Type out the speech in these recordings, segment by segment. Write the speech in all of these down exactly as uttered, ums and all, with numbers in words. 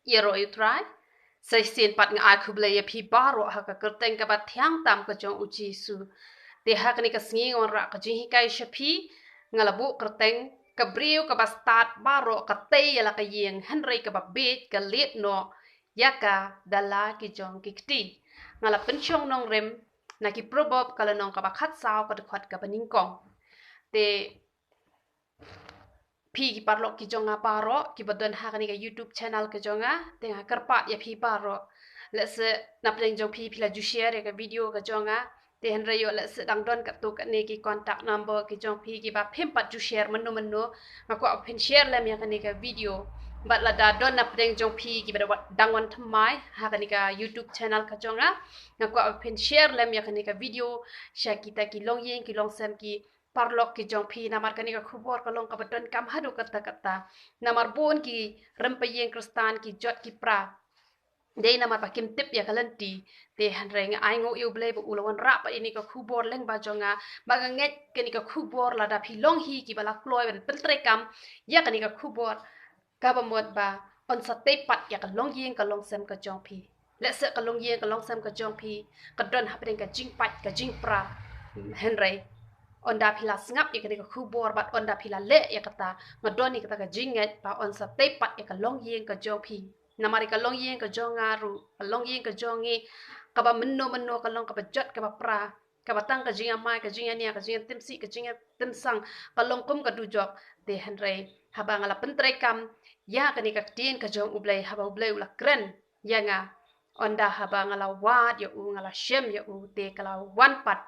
Ïaroh ïa U Trai. Sa shisien pat nga ai khublei ïa phi baroh ha ka kyrteng kaba thiang tam ka jong U Jisu. Te ha kane ka sngi nga wanrah ka jinghikai sha phi, nga la buh kyrteng: ka briew kaba stad baroh ka tei ïa la ka ïing, hynrei kaba bieit ka lied noh ïa ka da la ki jong ki kti. Nga la pynshong nongrim na ki Proverb ka lynnong kaba khatsaw ka dkhot kaba nyngkong. Te phi ki paralok ki jong nga baroh kiba don ha kane ka YouTube channel ka jong nga, te nga kyrpad ïa phi baroh. Lehse na pdeng jong phi phi la ju share ïa ka video ka jong nga, te hynrei ïoh lehse dang don katto katne ki contact number ki jong phi kiba phim pat ju share mynno mynno, nga kwah ba phin share lem ïa kane ka video. Bad lada don na pdeng jong phi kiba da wa-, dang wan thymmai ha kane ka YouTube channel ka jong nga, nga kwah ba phin share lem ïa kane ka video sha kita ki longïing ki longsem ki paralok ki jong phi, namar kane ka khubor ka long kaba donkam haduh katta katta. Namar bun ki rympei ïing Khristan ki jot ki pra dei namar ba kim tip ïa ka lynti. Te hynrei nga ainguh ïa U Blei ba u la wanrah pat ïa kane ka khubor lyngba jong nga, ba nga ngeit kane ka khubor lada phi long hi kiba la kloi ban pyntreikam ïa kane ka khubor, kaba mut ba yn sa tei pat ïa ka longïing ka longsem ka jong phi. Lehse ka longïing ka longsem ka jong phi ka don hapdeng ka jingpait ka jingpra, hynrei ynda phi la sngap ïa kane ka khubor bad ynda phi la leh ïa kata, nga don ïa kata ka jingngeit ba yn sa tei pat ïa ka longïing ka jong phi. Namar ïa ka longïing ka jong nga ruh, ka longïing ka jong ngi, kaba mynno mynno ka long kaba jot kaba pra, kaba tang ka jingïamai, ka jingïania, ka jingïatimsih, ka jingïatimsang, ka long kum ka dujok. Te hynrei haba nga la pyntreikam ïa kane ka ktien ka jong U Blei, haba U Blei u la kren ïa nga, ynda haba nga la wad ïa u, nga la shem ïa u, te ka la wan pat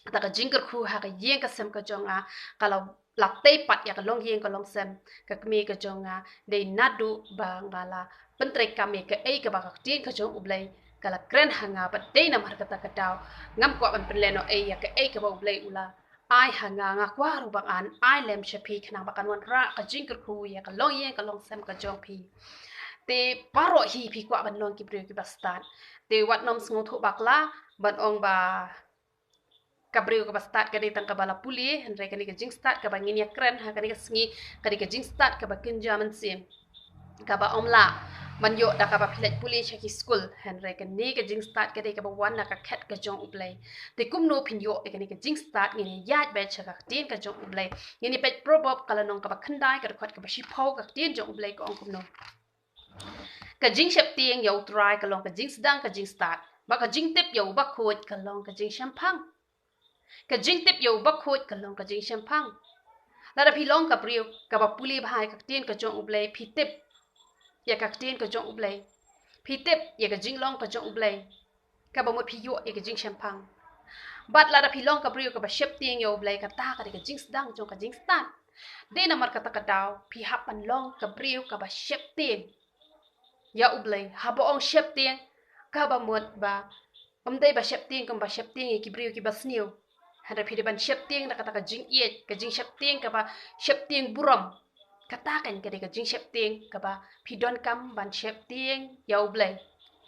kata ka jingkyrkhu ha ka ïing ka sem ka jong nga, ka la, la tei pat ïa ka longïing ka longsem ka kmie ka jong nga. Dei naduh ba nga la pyntreikam ïa kaei kaba ka ktien ka jong U Blei ka la kren ha nga, bad dei namar kata ka daw ngam kwah ban pynlehnohei ïa kaei kaba U Blei u la ai ha nga, nga kwah ruh ba ngan ai lem sha phi khnang ba kan wanrah ka jingkyrkhu ïa ka longïing ka longsem ka jong phi. Te baroh hi phi kwah ban long ki briew kiba stad. Te wat nym sngewthuh bakla ban ong ba ka briew kaba stad ka dei tang kaba la pule, hynrei kane ka jingstad kaba ngin ïa kren ha kane ka sngi ka dei ka jingstad kaba kynja mynsiem, kaba ym lah ban ïoh da kaba phi leit pule sha ki skul. Hynrei kane ka jingstad ka dei kaba wan na ka khet ka jong U Blei. Te kumno phin ïoh ïa kane ka jingstad? Ngin ïa ïaid beit sha ka ktien ka jong U Blei. Ngin ïa peit Proverb ka lynnong kaba khyndai ka dkhot kaba shiphew, ka ktien jong U Blei ka ong kumno: Ka jingsheptieng ïa U Trai ka long ka jingsdang ka jingstad, bad ka jingtip ïa u bakhuid ka long ka jingshemphang. Ka jingtip ïa u bakhuid ka long ka jingshemphang. Lada phi long ka briew kaba pule bha ïa ka ktien ka jong U Blei, phi tip ïa ka ktien ka jong U Blei, phi tip ïa ka jinglong ka jong U Blei, kaba mut phi ïoh ïa ka jingshemphang. Bad lada phi long ka briew kaba sheptieng ïa U Blei, kata ka dei ka jingsdang jong ka jingstad. Dei namar kata ka daw phi hap ban long ka briew kaba sheptieng ïa U Blei. Haba ong sheptieng, kaba mut ba ym dei ba sheptieng kumba sheptieng ïa ki briew kiba sniew. Hynrei phi dei ban sheptieng da kata ka jingïeit, ka jingsheptieng kaba sheptieng burom. Kata kan ka dei ka jingsheptieng kaba phi donkam ban sheptieng ïa U Blei.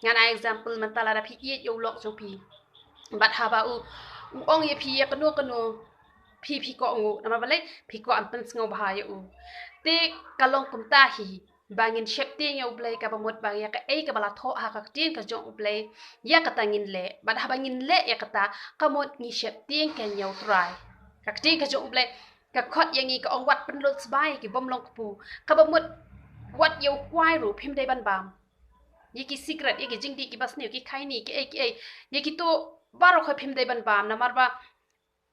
Ngan ai example, mynta lada phi ïeit ïa u lok jong phi, bad haba u, u ong ïa phi ïa kano kano, phi, phi kohnguh, namar balei? Phi kwah ban pynsngewbha ïa u. Te ka long kumta hi, ba ngin sheptieng ïa U Blei, kaba mut ba ïa kaei kaba la thoh ha ka ktien ka jong U Blei, ïa kata ngin leh. Bad haba ngin leh ïa kata, ka mut ngi sheptieng kein ïa U Trai. Ka ktien ka jong U Blei ka khot ïa ngi, ka ong: Wat pynlut sbai ïa ki bym long kpu. Kaba mut wat ïa u kwai ruh phim dei ban bam. Ïa ki sikret, ïa ki jingdih kiba sniew, ki khaini, kiei kiei, ïa kito baroh khoit phim dei ban bam, namar ba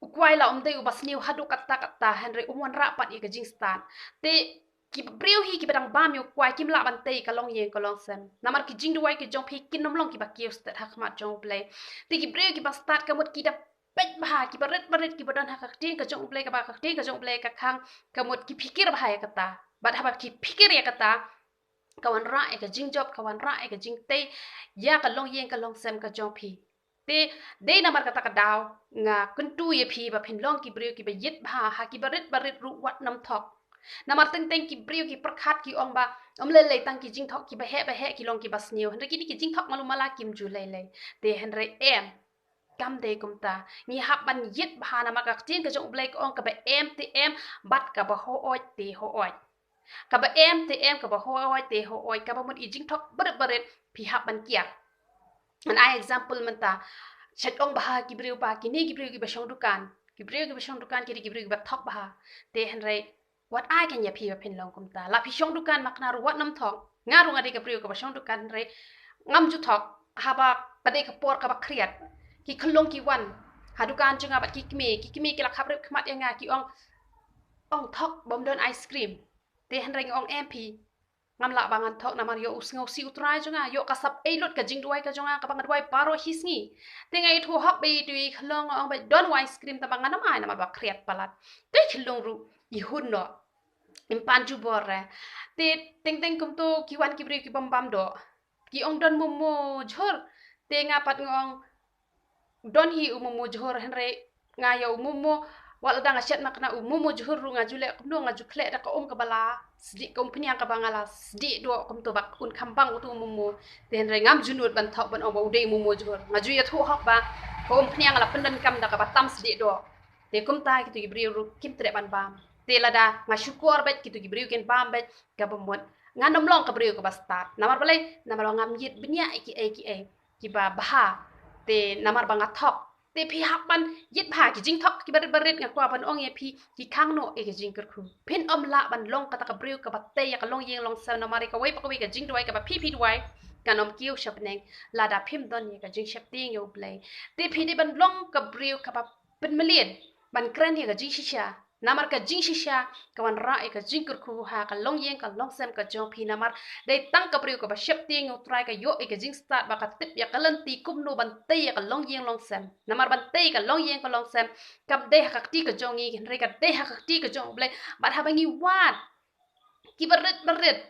u kwai la um dei uba sniew haduh katta katta, hynrei um wanrah pat ïa ka jingstad. Te ki briew hi kiba dang bam ïa u kwai kim lah ban tei ka longïing ka longsem, namar ki jingduwai ki jong phi kin ym long kiba kiew stet ha khmat jong U Blei. Te ki briew kiba stad ka mut ki da peit bha, kiba rit ba rit, kiba don ha ka ktien ka jong U Blei, kaba ka ktien ka jong U Blei ka khang, ka mut ki phikir bha ïa kata. Bad haba ki phikir ïa kata, ka wanrah ïa ka jingjop, ka wanrah ïa ka jingtei ïa ka longïing ka longsem ka jong phi. Te dei namar kata ka daw nga kyntu ïa phi ba phin long ki briew kiba ïit bha, ha kiba rit ba rit ruh wat nym thok. Namar teng teng ki briew ki pyrkhat, ki ong ba ym lei lei, tang ki jingthok kiba heh ba heh ki long kiba sniew. Hynrei kine ki jingthok malu mala kim ju lei lei. Te hynrei em, kam dei kumta. Ngi hap ban ïit bha, namar ka ktien ka jong U Blei ka ong: Kaba em te em, bad kaba hooid te hooid. Kaba em te em, kaba hooid te hooid, kaba mut i jingthok barit barit phi hap ban kiar. Ngan ai example mynta, shet ong bha ki briew ba kine ki briew kiba shong dukan, ki briew kiba shong dukan ki dei ki briew kiba thok bha. Te hynrei wat ai kein ïa phi ba phin long kumta. La phi shong dukan ma kane ruh wat nym thok. Nga ruh nga dei ka briew kaba shong dukan hynrei ngam ju thok. Haba ka dei ka por kaba khriat, ki khyllung ki wan ha dukan jong nga bad ki kmie, ki kmie ki la khap rep khmat ïa nga, ki ong, ong thok bym don ice cream. Te hynrei nga ong em phi, ngam lah ba ngan thok namar ïoh u sngewsih u trai jong nga, ïoh ka sap ei lut ka jingduwai ka jong nga kaba nga duwai baroh hi sngi. Te nga ïathuh hok bad ïa itu i khyllung, nga ong ba don ice cream tang ba ngan ym ai namar ba khriat palat. Te i khyllung ruh i hun noh, im pan jubor re. Te teng teng kumto ki wan ki briew ki bam bam doh, ki ong don momo jhur. Te nga pat nga ong don hi u momo jhur hynrei nga ïa u momo, wat lada nga shet ma kane u momo jhur ruh nga ju leh kumno, nga ju khleh da ka um kaba la sdieh, ka umphniang kaba nga la sdieh doh kumto ba un kham bang utu u momo. Te hynrei ngam ju nud ban thok ban ong ba u dei u momo jhur. Nga ju ïathuh hok ba ka umphniang nga la pyndonkam da kaba tam sdieh doh. Te kumta kitu ki briew ruh kim treh ban bam. Te lada nga shukor bad kitu ki briew kin bam bad, kaba mut ngan nym long ka briew kaba stad. Namar balei? Namar ba ngam ïit bniah ïa kiei kiei kiba bha. Te namar ba nga thok. Te phi hap ban ïit bha ki jingthok kiba rit ba rit, nga kwah ban ong ïa phi, ki khang noh ïa ka jingkyrkhu. Phin ym lah ban long kata ka briew kaba tei ïa ka longïing longsem namar ïa kawei pa kawei ka jingduwai kaba phi phi duwai kan ym kiew sha bneng lada phim don ïa ka jingsheptieng ïa U Blei. Te phi dei ban long ka briew kaba pynmlien, ban kren ïa ka jingshisha. Namar ka jingshisha ka wanrah ïa ka jingkyrkhu ha ka longïing ka longsem ka jong phi, namar dei tang ka briew kaba sheptieng ïa U Trai ka ïoh ïa ka jingstad ba ka tip ïa ka lynti kumno ban tei ïa ka longïing longsem. Namar ban tei ïa ka longïing ka longsem kam dei ha ka kti ka jong ngi hynrei ka dei ha ka kti ka jong U Blei. Bad haba ngi wad kiba rit ba rit,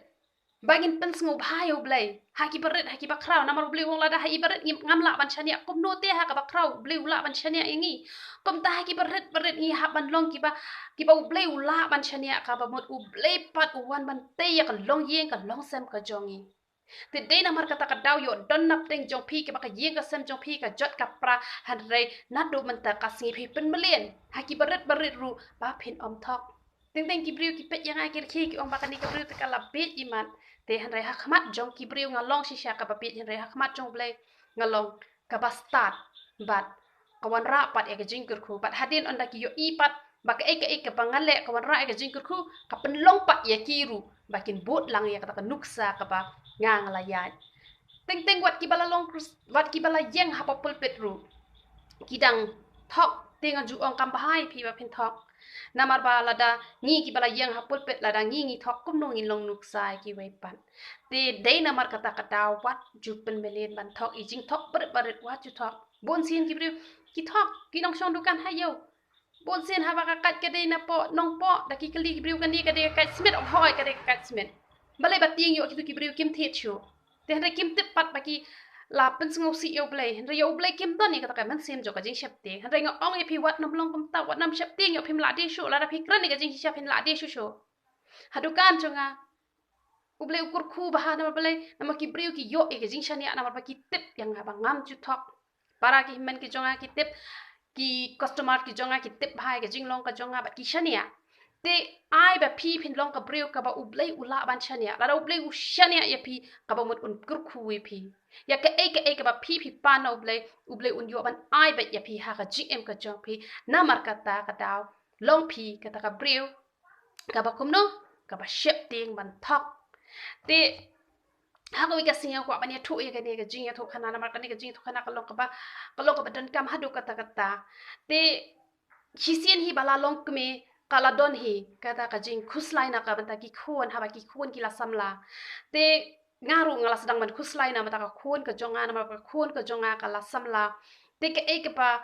ba ngin pynsngewbha ïa U Blei ha kiba rit ha kiba khraw, namar U Blei u ong lada ha kiba rit ngim, ngam lah ban shaniah, kumno te ha kaba khraw U Blei u lah ban shaniah ïa ngi. Kumta ha kiba rit ba rit ngi hap ban long kiba, kiba U Blei u lah ban shaniah, kaba mut U Blei pat u wan ban tei ïa ka longïing ka longsem ka jong ngi. Te dei namar kata ka daw ïoh don napdeng jong phi, kaba ka ïing ka sem jong phi ka jot ka pra, hynrei naduh mynta ka sngi phi pynmlien ha kiba rit ba rit ruh ba phin ym thok. Teng teng ki briew ki peit ïa nga ki rkhie ki ong ba kane ka briew te ka la bieit imat. Te hynrei ha khmat jong ki briew nga long shisha kaba bieit hynrei ha khmat jong U Blei nga long kaba stad bad ka wanrah pat ïa ka jingkyrkhu. Bad hadien ynda ki ïohi pat ba kaei kaei kaba nga leh ka wanrah ïa ka jingkyrkhu, ka pynlong pat ïa ki ruh ba kin bud lang ïa kata ka nuksa kaba nga nga la ïaid. Teng teng wat kiba la long Khris-, wat kiba la ïeng ha pulpit ruh ki dang thok, te nga ju ong kam bha ïa phi ba phin thok. Namar ba lada ngi kiba la ïeng ha pulpit lada ngi ngi thok kumno ngin long nuksa ïa kiwei pat. Te dei namar kata ka daw wat ju pynmlien ban thok, i jingthok barit barit wat ju thok. Bun sien ki briew ki thok, ki nongshong dukan ha ïew. Bun sien haba ka kait ka dei na poh, nongpoh, da ki kylli ki briew kane ka dei ka kait smit, ong hooid ka dei ka kait smit. Balei ba tieng ïoh kitu ki briew kim thied shuh. Te hynrei kim tip pat ba ki la pynsngewsih ïa U Blei. Hynrei ïa U Blei kim don ïa kata ka mynsiem jong ka jingsheptieng. Hynrei nga ong ïa phi wat nym long kumta, wat nym sheptieng ïoh phim lah die shuh, lada phi kren ïa ka jingsheptieng phin lah die shuh shuh. Ha dukan jong nga U Blei u kyrkhu bha namar balei, namar ki briew ki ïoh ïa ka jingshaniah namar ba ki tip ïa nga ba ngam ju thok. Para ki hynmen ki jong nga ki tip, ki customer ki jong nga ki tip bha ïa ka jinglong ka jong nga bad ki shaniah. Te ai ba phi phin long ka briew kaba U Blei u lah ban shaniah. Lada U Blei u shaniah ïa phi, kaba mut un kyrkhu ïa phi. Ïa kaei kaei kaba phi phi pan na U Blei, U Blei un ïoh ban ai beit ïa phi ha ka jingim ka jong phi. Namar kata ka daw long phi kata ka briew kaba kumno, kaba sheptieng ban thok. Te ha kawei ka sngi nga kwah ban ïathuh ïa kane ka jingïathuhkhana namar kane ka jingïathuhkhana ka long kaba, ka long kaba donkam haduh katta katta. Te shisien hi ba la long kmie ka la don hi kata ka jingkhuslai na ka bynta ki khun, haba ki khun ki la samla. Te nga ruh nga la sdang ban khuslai na bynta ka khun ka jong nga namar ka khun ka jong nga ka la samla. Te kaei kaba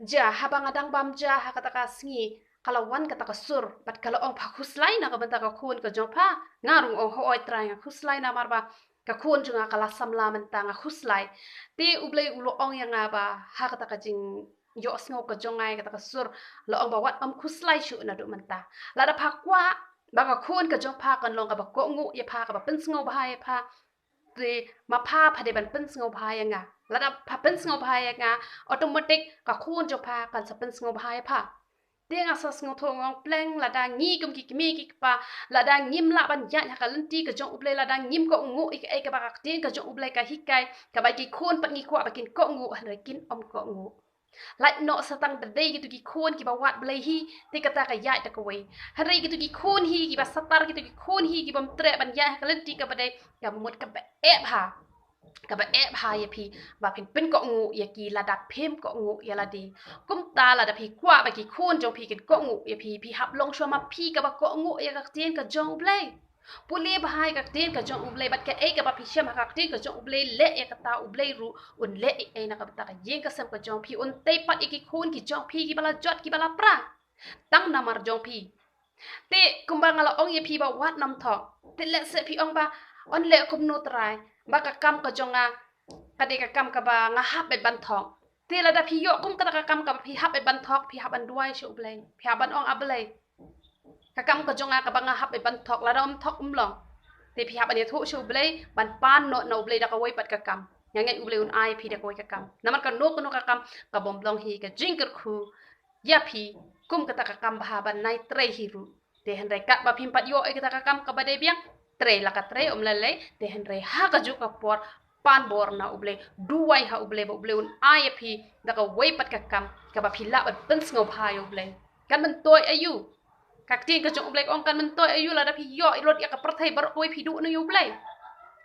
jia, haba nga dang bam ja ha kata ka sngi ka la wan kata ka sur bad ka la ong, pha khuslai na ka bynta ka khun ka jong pha. Nga ruh nga ong hooid Trai, nga khuslai namar ba ka khun jong nga ka la samla mynta, nga khuslai. Te U Blei u la ong ïa nga ba ha kata ka jingïohsngew ka jong nga ïa kata ka sur, la ong ba wat ym khuslai shuh naduh mynta. Lada pha kwah ba ka khun ka jong pha kan long kaba kohnguh ïa pha, kaba pynsngewbha ïa pha, te ma pha pha dei ban pynsngewbha ïa nga. Lada pha pynsngewbha ïa nga, automatic ka khun jong pha kan sa pynsngewbha ïa pha. Te nga sa sngewthuh, nga ong pleng, lada ngi kum ki kmie ki kpa, lada ngim lah ban ïaid ha ka lynti ka jong U Blei, lada ngim kohnguh ïa kaei kaba ka ktien ka jong U Blei ka hikai, kaba ki khun pat ngi kwah ba kin kohnguh, hynrei kin ym kohnguh. Lait noh sa tang da dei kito ki khun kiba wad Blei hi, te kata ka ïaid da kawei. Hynrei kito ki khun hi kiba satar, kito ki khun hi kibym treh ban ïaid ha ka lynti kaba dei, ka mut kaba eh bha, kaba eh bha ïa phi ba phin pynkohnguh ïa ki lada phim kohnguh ïa lade. Kumta lada phi kwah ba ki khun jong phi kin kohnguh ïa phi, phi hap long shuwa ma phi kaba kohnguh ïa ka ktien ka jong U Blei. Pule bha ïa ka ktien ka jong U Blei, bad kaei kaba phi shem ha ka ktien ka jong U Blei, leh ïa kata, U Blei ruh un leh ei ei na ka bynta ka ïing ka sem ka jong phi, un tei pat ïa ki khun ki jong phi kiba la jot kiba la pra tang namar jong phi. Te kumba nga la ong ïa phi ba wat nym thok. Te lehse phi ong ba, yn leh kumno Trai, ba ka kam ka jong nga ka dei ka kam kaba nga hap beit ban thok. Te lada phi ïoh kum kata ka kam kaba phi hap beit ban thok, phi hap ban duwai sha U Blei, phi hap ban ong, A Blei, ka kam ka jong nga kaba nga hap beit ban thok, lada ym thok ym long. Te phi hap ban ïathuh sha U Blei, ban pan noh na U Blei da kawei pat ka kam. Nga ngeit U Blei un ai phi da kawei ka kam. Namar kano kano ka kam ka bym long hi ka jingkyrkhu ïa phi kum kata ka kam bha ban nai trei hi ruh. Te hynrei katba phim pat ïoh ïa kata ka kam kaba dei biang, trei la ka trei, ym lei lei. Te hynrei ha kajuh ka por pan bor na U Blei, duwai ha U Blei ba U Blei un ai ïa phi da kawei pat ka kam kaba phi lah ban pynsngewbha ïa U Blei. Kan myntoi aïu? Ka ktien ka jong U Blei ka ong kan myntoi aïu lada phi ïoh lut ïa ka pyrthei baroh kawei, phi duh noh ïa U Blei.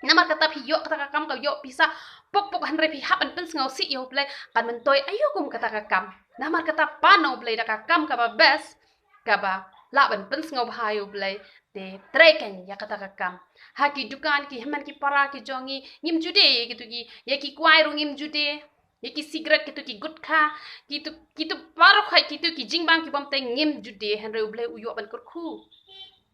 Namar kata phi ïoh kata ka kam, ka ïoh pisa pok pok, hynrei phi hap ban pynsngewsih ïa U Blei, kan myntoi aïu kum kata ka kam? Namar kata pan na U Blei da ka kam kaba best, kaba lah ban pynsngewbha ïa U Blei, te trei kein ïa kata ka kam. Ha ki dukan, ki hynmen ki para ki jong ngi, ngim ju die ïa kito ki, ïa ki kwai ruh ngim ju die, ïa ki cigarette, kito ki gutkha, kito, kito baroh khoit, kito ki jingbam kibym tei ngim ju die, hynrei U Blei u ïoh ban kyrkhu.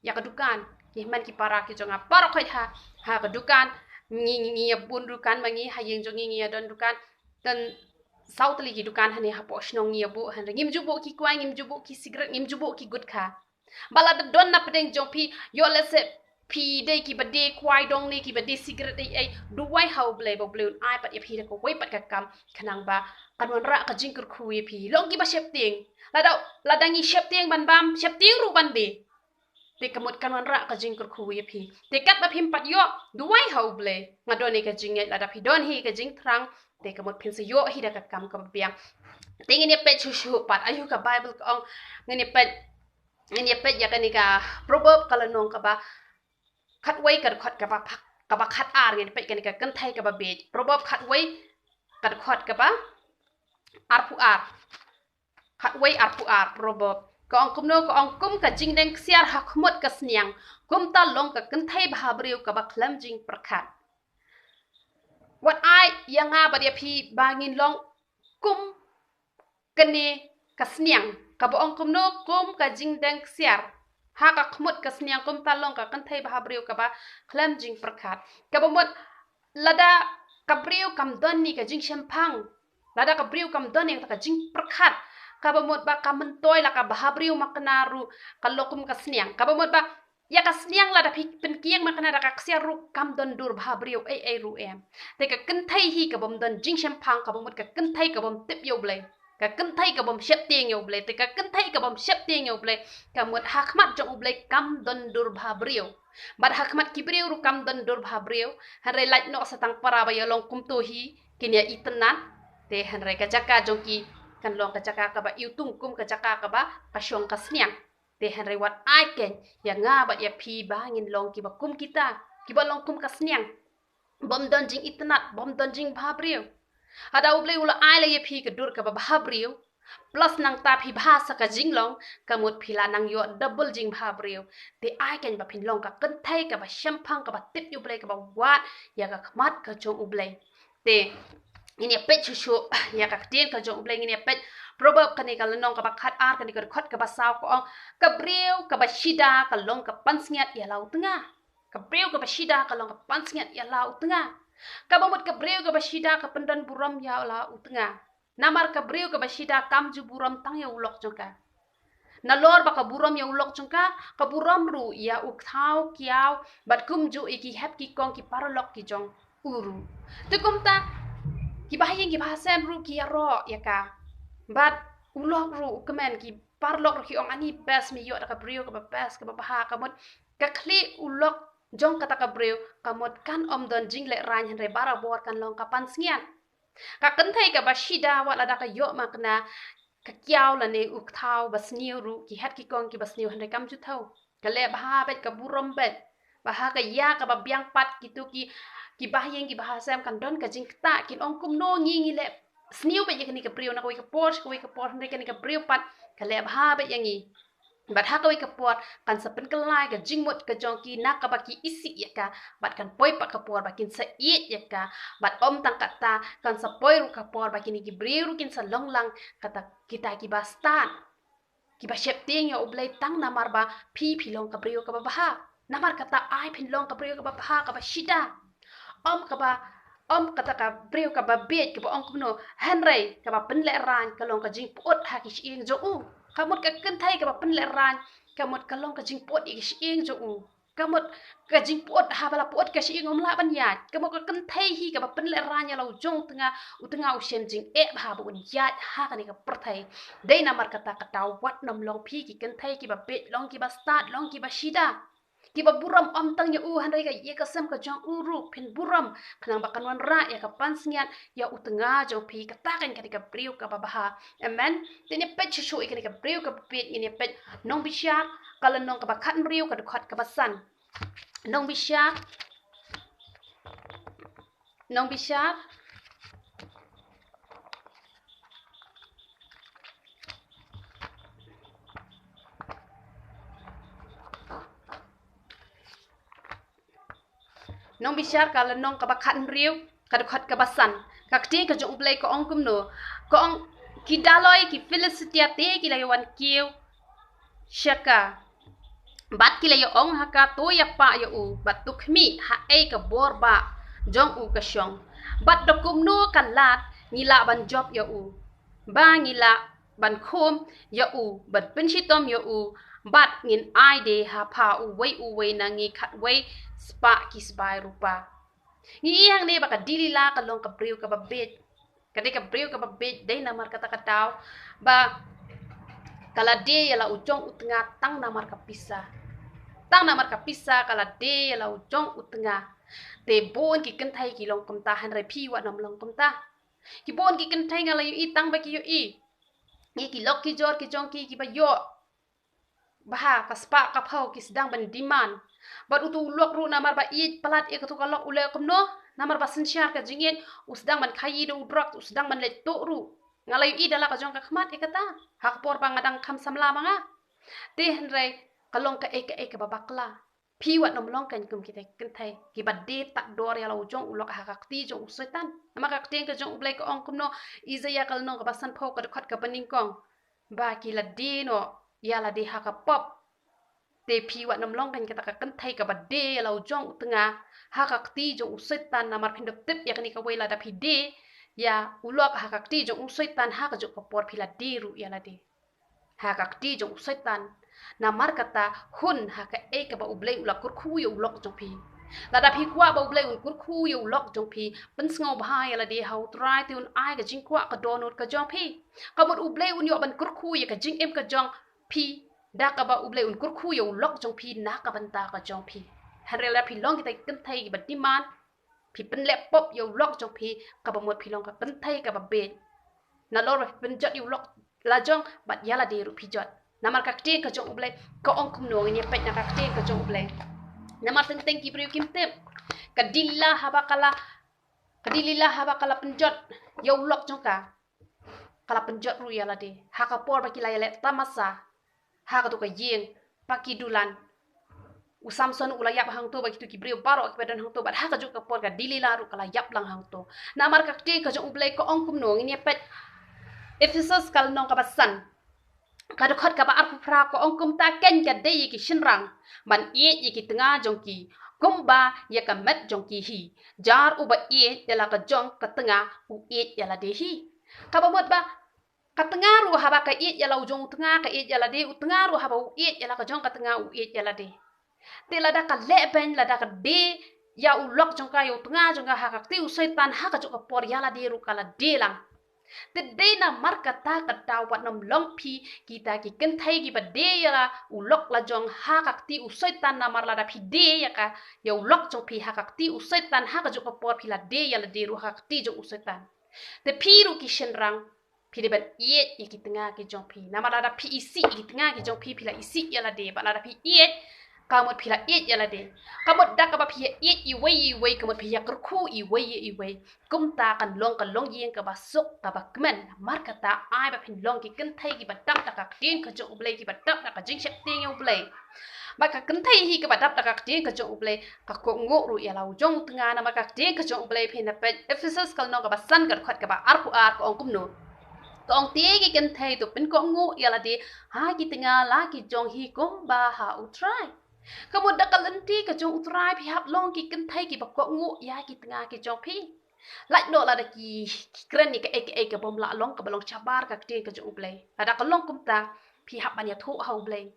Ïa ka dukan, ki hynmen ki para ki jong nga baroh khoit ha, ha ka dukan, ngi, ngi, ngi ïa bun dukan ma ngi, ha ïing jong ngi ngi ïa don dukan, don saw tylli ki dukan hangne hapoh shnong ngi ïa buh, hynrei ngim ju buh ki kwai, ngim ju buh ki cigarette, ngim ju buh ki gutkha. Ba lada don na pdeng jong phi, ïoh lehse phi dei kiba die kwai dong ne kiba die cigarette ei ei, duwai ha U Blei ba U Blei un ai pat ïa phi da kawei pat ka kam, khnang ba kan wanrah ka jingkyrkhu ïa phi. Long kiba sheptieng. Lada, lada ngi sheptieng ban bam, sheptieng ruh ban die. Te ka mut kan wanrah ka jingkyrkhu ïa phi. Te katba phim pat ïoh, duwai ha U Blei. Nga don ïa ka jingngeit, lada phi don hi ka jingthrang, te ka mut phin sa ïoh hi da ka kam kaba biang. Te ngin ïa peit shuh shuh pat, aïu ka Bible ka ong, ngin ïa peit, ngin ïa peit ïa kane ka Proverb ka lynnong kaba khatwei ka dkhot kaba pha-, kaba khatar, ngin ïa peit kane ka kynthei kaba bieit. Proverb khatwei ka dkhot kaba arphew ar. Khatwei arphew ar, Proverb. Ka ong kumno, ka ong kum ka jingdeng ksiar ha khmut ka sniang, kumta long ka kynthei bhabriew kaba khlem jingpyrkhat. Wat ai ïa nga bad ïa phi ba ngin long kum kane ka sniang. Kaba ong kumno, kum ka jingdeng ksiar ha ka khmut ka sniang, kumta long ka kynthei bhabriew kaba khlem jingpyrkhat. Kaba mut lada ka briew kam don ïa ka jingshemphang, lada ka briew kam don ïa ka jingpyrkhat, kaba mut ba ka myntoi la ka bhabriew makna ruh ka long kum ka sniang. Kaba mut ba ïa ka sniang lada phi pynkieng makna da ka ksiar ruh kam don dur bhabriew ei ei ruh em. Te ka kynthei hi kabym don jingshemphang, kaba mut ka kynthei kabym tip ïa U Blei. Ka kynthei kabym sheptieng ïa U Blei, te ka kynthei kabym sheptieng ïa U Blei, ka mut ha khmat jong U Blei kam don dur bhabriew. Bad ha khmat ki briew ruh kam don dur bhabriew, hynrei lait noh sa tang para ba ïa long kumto hi, kin ïa itynnad, te hynrei ka jaka jong ki kan long ka jaka kaba iwtung kum ka jaka kaba ka shong ka sniang. Te hynrei wat ai kein ïa nga bad ïa phi ba ngin long kiba kum kita, kiba long kum ka sniang. Bym don jingitynnad, bym don jingbhabriew. Haba U Blei u la ai la ïa phi ka dur kaba bhabriew, plus nangta phi bha sa ka jinglong, ka mut phi la nang ïoh double jingbhabriew. Te ai kein ba phin long ka kynthei kaba shemphang, kaba tip ïa U Blei, kaba wad ïa ka khmat ka jong U Blei. Te ngin ïa peit shuh shuh ïa ka ktien ka jong U Blei, ngin ïa peit Proverb kane ka lynnong kaba khatar, kane ka dkhot kaba saw, ka ong, ka briew kaba shida ka long ka pansngiat ïa la u tnga. Ka briew kaba shida ka long ka pansngiat ïa la u tnga. Kaba mut ka briew kaba shida ka pyndon burom ïa la u tnga. Namar ka briew kaba shida kam ju burom tang ïa u lok jong ka. Nalor ba ka burom ïa u lok jong ka, ka burom ruh ïa u thaw kiaw bad kumjuh ïa ki hep ki kong ki paralok ki jong u ruh. Te kumta kiba ha ïing kiba ha sem ruh ki ïaroh ïa ka. Bad u lok ruh u kmen ki paralok ruh ki ong ani best, me ïoh da ka briew kaba best, kaba bha, ka mut ka khlieh u lok jong kata ka briew, ka mut kan ym don jinglehrain hynrei barabor kan long ka pansngiat. Ka kynthei kaba shida wat lada ka ïoh makna ka kiaw lane u kthaw ba sniew ruh, ki het ki kong kiba sniew hynrei kam ju thaw. Ka leh bha beit, ka burom beit. Bad ha ka ïa kaba biang pat kito ki, ki bahaïing ki bahasem kan don ka jingktah, kin ong kumno ngi ngi leh sniew beit ïa kane ka briew na kawei ka por sha kawei ka por, hynrei kane ka briew pat ka leh bha beit ïa ngi. Bad ha kawei ka por kan sa pynkylla ïa ka jingmut ka jong ki na kaba ki isih ïa ka, bad kan poi pat ka por ba kin sa ïeit ïa ka. Bad ym tang katta, kan sa poi ruh ka por ba kine ki briew ruh kin sa long lang kata kita kiba stad, kiba sheptieng ïa U Blei tang namar ba phi phi long ka briew kaba bha. Namar kata ai phin long ka briew kaba bha, kaba shida. Ym kaba, ym kata ka briew kaba bieit kaba ong kumno, hynrei kaba pynlehrain ka long ka jingpyut ha ki shyieng jong u. Ka mut ka kynthei kaba pynlehrain, ka mut ka long ka jingpyut ïa ki shyieng jong u. Ka mut ka jingpyut, haba la pyut ka shyieng ym lah ban ïaid. Ka mut ka kynthei hi kaba pynlehrain ïa la u jong u tnga, u tnga u shem jingeh bha ba un ïaid ha kane ka pyrthei. Dei namar kata ka daw wat nym long phi ki kynthei kiba bieit, long kiba stad, long kiba shida, kiba burom ym tang ïa u hynrei ka ïing ka sem ka jong u ruh phin burom, khnang ba kan wanrah ïa ka pansngiat ïa u tnga jong phi, kata kan kane ka briew kaba bha. Amen. Te ngin ïa peit shuh shuh ïa kane ka briew kaba bieit, ngin ïa peit Nongbishar ka lynnong kaba khathynriew ka dkhot kaba san. Nongbishar, Nongbishar. Nongbishar ka lynnong kaba khathynriew ka dkhot kaba san. Ka ktien ka jong U Blei ka ong kumno. Ka ong, ki daloi ki Philistia te ki la ïa wan kiew sha ka. Bad ki la ïa ong ha ka, to ïa pah ïa u, bad to khmih ha ei ka bor ba jong u ka shong. Bad da kumno kan lad ngi lah ban jop ïa u, ba ngi lah ban khum ïa u, ban pynshitom ïa u, bad ngin ai de ha pha uwei uwei na ngi khatwei spah ki sbai rupa. Ngi ïohi hangne ba ka Delila ka long ka briew kaba bieit. Ka dei ka briew kaba bieit, dei namar kata ka daw ba ka la die ïa la u jong u tnga tang namar ka pisa. Tang namar ka pisa ka la die ïa la u jong u tnga. Te bun ki kynthei ki long kumta, hynrei phi wat nym long kumta. Ki bun ki kynthei nga la ïohi tang ba ki ïohi ïa ki lok ki jor ki jong ki kiba ïoh bha ka spah ka phew, ki sdang ban demand. Bad uto u lok ruh namar ba ïeit palat ïa kato ka lok u leh kumno, namar ba synshar ka jingïeit u sdang ban khaïi da u drug, u sdang ban leit tuh ruh. Nga la ïohi da la ka jong ka khmat ïa kata ha ka por ba nga dang kham samla ma nga. Te hynrei ka long kaei kaei kaba bakla. Phi wat nym long kein kum kita ki kynthei kiba die tad dor ïa la u jong u lok ha ka kti jong u Soitan. Namar ka ktien ka jong U Blei ka ong kumno, Isaïah ka lynnong kaba sanphew ka dkhot kaba nyngkong, ba ki la die noh ïa lade ha ka pop. Te phi wat nym long kein kata ka kynthei kaba die ïa la u jong u tnga ha ka kti jong u Soitan, namar phin da tip ïa kane kawei, lada phi die ïa u lok ha ka kti jong u Soitan, ha kajuh ka por phi la die ruh ïa lade ha ka kti jong u Soitan. Namar kata hun ha kaei kaba U Blei u la kyrkhu ïa u lok jong phi. Lada phi kwah ba U Blei un kyrkhu ïa u lok jong phi, pynsngewbha ïa lade ha U Trai te un ai ka jingkwah ka dohnud ka jong phi. Ka mut U Blei un ïoh ban kyrkhu ïa ka jingim ka jong phi da kaba U Blei un kyrkhu ïa u lok jong phi na ka bynta ka jong phi. Hynrei lada phi long kita ki kynthei kiba demand, phi pynleh pop ïa u lok jong phi, kaba mut phi long ka kynthei kaba bieit. Nalor ba phi pynjot ïa u lok la jong bad ïa lade ruh phi jot. Namar ka ktien ka jong U Blei ka ong kumno, ngin ïa peit na ka ktien ka jong U Blei. Namar teng teng ki briew kim tip. Ka Delila haba ka la, ka Delila haba ka la pynjot ïa u lok jong ka, ka la pynjot ruh ïa lade ha ka por ba ki la ïaleh tamasa ha kato ka ïing ba ki dulan. U Samson u la ïap hangto bad kito ki briew baroh kiba don hangto, bad ha kajuh ka por ka Delila ruh ka la ïap lang hangto. Namar ka ktien ka jong U Blei ka ong kumno, ngin ïa peit Ephesos ka lynnong kaba san ka dkhot kaba arphew phra, ka ong, kumta kein ka dei ïa ki shynrang ban ïeit ïa ki tnga jong ki kumba ïa ka met jong ki hi. Jar uba ïeit ïa la ka jong ka tnga u ïeit ïa lade hi. Kaba mut ba ka tnga ruh haba ka ïeit ïa la u jong u tnga ka ïeit ïa lade, u tnga ruh haba u ïeit ïa la ka jong ka tnga u ïeit ïa lade. Te lada ka leh beiñ, lada ka die ïa u lok jong ka, ïa u tnga jong ka ha ka kti u Soitan, ha kajuh ka por ïa lade ruh ka la die lang. Te dei namar kata ka daw wat nym long phi kita ki kynthei kiba die ïa u lok la jong ha ka kti u Soitan, namar lada phi die ïa ka, ïa u lok jong phi ha ka kti u Soitan, ha kajuh ka por phi la die ïa lade ruh ha ka kti jong u Soitan. Te phi ruh ki shynrang, phi dei ban ïeit ïa ki tnga ki jong phi. Namar lada phi isih ïa ki tnga ki jong phi, phi la isih ïa lade. Bad lada phi ïeit, ka mut phi la ïeit ïa lade. Ka mut da kaba phi ïa ïeit iwei ïa iwei, ka mut phi ïa kyrkhu iwei ïa iwei. Kumta kan long ka longïing kaba suk kaba kmen. Namar kata ai ba phin long ki kynthei kiba dap da ka ktien ka jong U Blei, kiba dap da ka jingsheptieng ïa U Blei. Bad ka kynthei hi kaba dap da ka ktien ka jong U Blei, ka kohnguh ruh ïa la u jong u tnga. Namar ka ktien ka jong U Blei, phin ïa peit Ephesus ka lynnong kaba san ka dkhot kaba arphew ar, ka ong kumno. Ka ong, te ki kynthei to pynkohnguh ïa lade ha ki tnga la ki jong hi kumba ha U Trai. Ka mut da ka lynti ka jong U Trai phi hap long ki kynthei kiba kohnguh ïa ki tnga ki jong phi. Lait noh lada ki, ki kren ïa kaei kaei kaba ym lah long, kaba long shabar ka ktien ka jong U Blei. Lada ka long kumta, phi hap ban ïathuh ha U Blei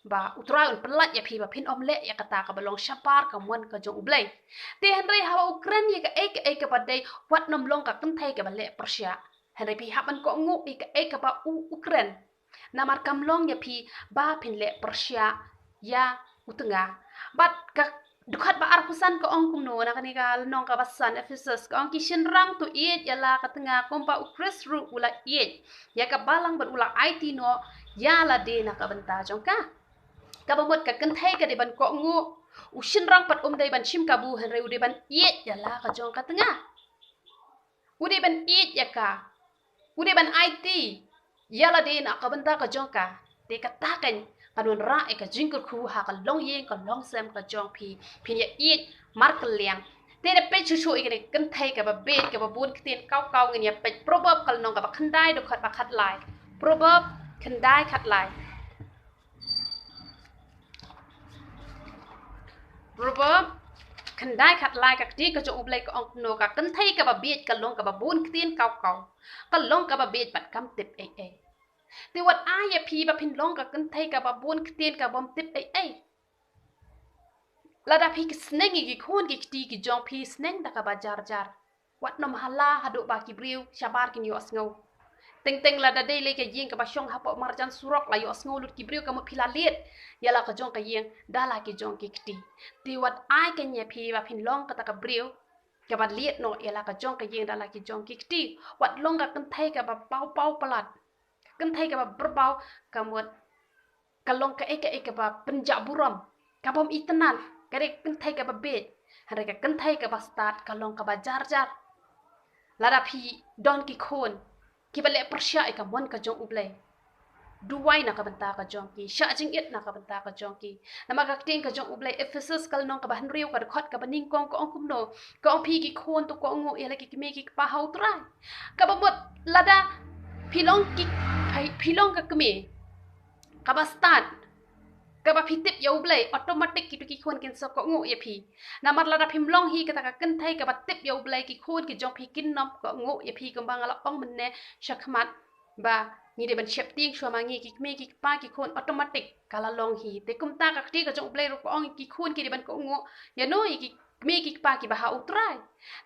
ba U Trai un pyllait ïa phi ba phin ym leh ïa kata kaba long shabar ka mon ka jong U Blei. Te hynrei haba u kren ïa kaei kaei kaba dei, wat nym long ka kynthei kaba leh pyrshah. Hynrei phi hap ban kohnguh ïa kaei kaba u, u kren. Namar kam long ïa phi ba phin leh pyrshah ïa u tnga. Bad ka dkhot ba arphew san ka ong kumno, na kane ka lynnong kaba san Ephesus, ka ong, ki shynrang to ïeit ïa la ka tnga kumba U Khrist ruh u la ïeit ïa ka balang bad u la aiti noh ïa lade na ka bynta jong ka. Kaba mut ka kynthei ka dei ban kohnguh, u shynrang pat um dei ban shim kabu, hynrei u dei ban ïeit ïa la ka jong ka tnga. U dei ban ïeit ïa ka. U dei ban aiti ïa lade na ka bynta ka jong ka. Te kata kan kan wanrah ïa ka jingkyrkhu ha ka longïing ka longsem ka jong phi. Phin ïa ïeit markylliang. Te da peit shuh shuh ïa kane ka kynthei kaba bieit, kaba bun ktien kaw kaw, ngin ïa peit Proverb ka lynnong kaba khyndai, dkhot ba khatlai. Proverb khyndai khatlai. Proverb khyndai khatlai, ka ktien ka jong U Blei ka ong kumno, ka kynthei kaba bieit ka long kaba bun ktien kaw kaw. Ka long kaba bieit bad kam tip ei ei. Te wat ai ïa phi ba phin long ka kynthei kaba bun ktien, kabym tip ei ei. Lada phi ki sneng ïa ki khun ki kti ki jong phi, sneng da kaba jar jar. Wat nym hala haduh ba ki briew shabar kin ïohsngew. Teng teng lada dei lei ka ïing kaba shong hapoh marjan surok la ïohsngew lut ki briew, ka mut phi la lied ïa la ka jong ka ïing da la ki jong ki kti. Te wat ai kein ïa phi ba phin long kata ka briew kaba lied noh ïa la ka jong ka ïing da la ki jong ki kti. Wat long ka kynthei kaba paw paw palat, ka kynthei kaba byrbaw, ka mut ka long kaei kaei kaba pynjah burom, kabym itynnad. Ka dei ka kynthei kaba bieit. Hynrei ka kynthei kaba stad ka long kaba jar jar. Lada phi don ki khun kiba leh pyrshah ïa ka mon ka jong U Blei, duwai na ka bynta ka jong ki, shah jingit na ka bynta ka jong ki. Namar ka ktien ka jong U Blei, Ephesus ka lynnong kaba hynriew, ka dkhot kaba nyngkong, ka ong kumno, ka ong, phi ki khun to kohnguh ïa la ki kmie ki kpa ha U Trai. Kaba mut lada phi long ki, phi, phi long ka kmie kaba stad, kaba phi tip ïa U Blei, automatic kito ki khun kin sa kohnguh ïa phi. Namar lada phim long hi kata ka kynthei kaba tip ïa U Blei, ki khun ki jong phi kin nym kohnguh ïa phi. Kumba nga la ong mynne shakhmat ba ngi dei ban sheptieng shuwa ma ngi, ki kmie ki kpa ki khun automatic ka la long hi. Te kumta ka ktien ka jong U Blei ruh ka ong ki khun ki dei ban kohnguh ïano ïa ki kmie ki kpa kiba ha U Trai.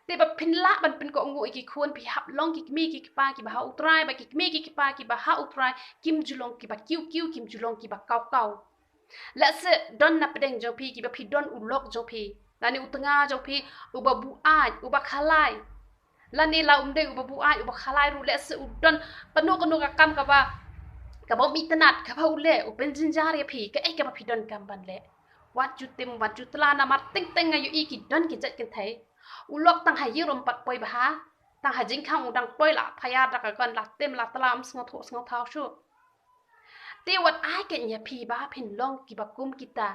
Te ba phin lah ban pynkohnguh ïa ki khun, phi hap long ki kmie ki kpa kiba ha U Trai, ba ki kmie ki kpa kiba ha U Trai kim ju long kiba kiew kiew, kim ju long kiba kaw kaw. Lehse don na pdeng jong phi kiba phi don u lok jong phi, lane u tnga jong phi uba buaid, uba khalai. Lane la um dei uba buaid, uba khalai ruh, lehse u don kano kano ka kam kaba, kabym itynnad kaba u leh, u pynjynjar ïa phi, kaei kaba phi donkam ban leh. Wat ju tim, wat ju tla, namar teng teng nga ïohi ki don ki jait kynthei, u lok tang ha ïing um pat poi bha, tang ha jingkhang u dang poi, la phaïar da ka gon, la tim la tla, ym sngewthuh sngewthaw shuh. Te wat ai kein ïa phi ba phin long kiba kum kita.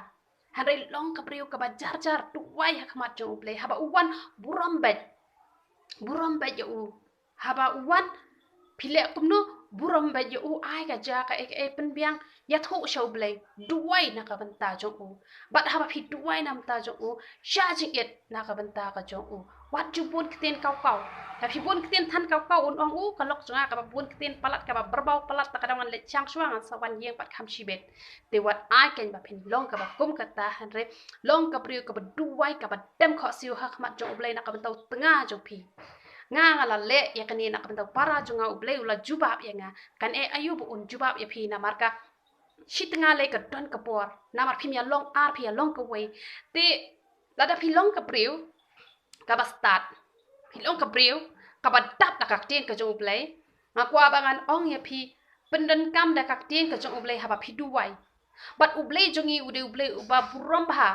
Hynrei long ka briew kaba jar jar, duwai ha khmat jong U Blei. Haba u wan, burom beit, burom beit ïa u. Haba u wan, phi leh kumno? Burom beit ïa u, ai ka jia kaei kaei, pynbiang, ïathuh sha U Blei, duwai na ka bynta jong u. Bad haba phi duwai na ka bynta jong u, shah jingit na ka bynta ka jong u. Wat ju bun ktien kaw kaw. Lada phi bun ktien than kaw kaw, un ong u, ka lok jong nga kaba bun ktien palat, kaba byrbaw palat, ta ka dang wan leit shang shuwa, ngan sa wan ïeng pat kham shibit. Te wat ai kein ba phin long kaba kum kata, hynrei long ka briew kaba duwai, kaba dem khohsiew ha khmat jong U Blei na ka bynta u tnga jong phi. Nga nga la leh ïa kane na ka bynta u para jong nga, U Blei u la jubab ïa nga. Kan eh aïu ba un jubab ïa phi namar ka shi tnga lei ka don ka por. Namar phim ïa long ar, phi ïa long kawei. Te lada phi long ka briew kaba stad, phi long ka briew kaba dap da ka ktien ka jong U Blei, nga kwah ba ngan ong ïa phi, pyndonkam da ka ktien ka jong U Blei haba phi duwai. Bad U Blei jong ngi u dei U Blei uba burom bha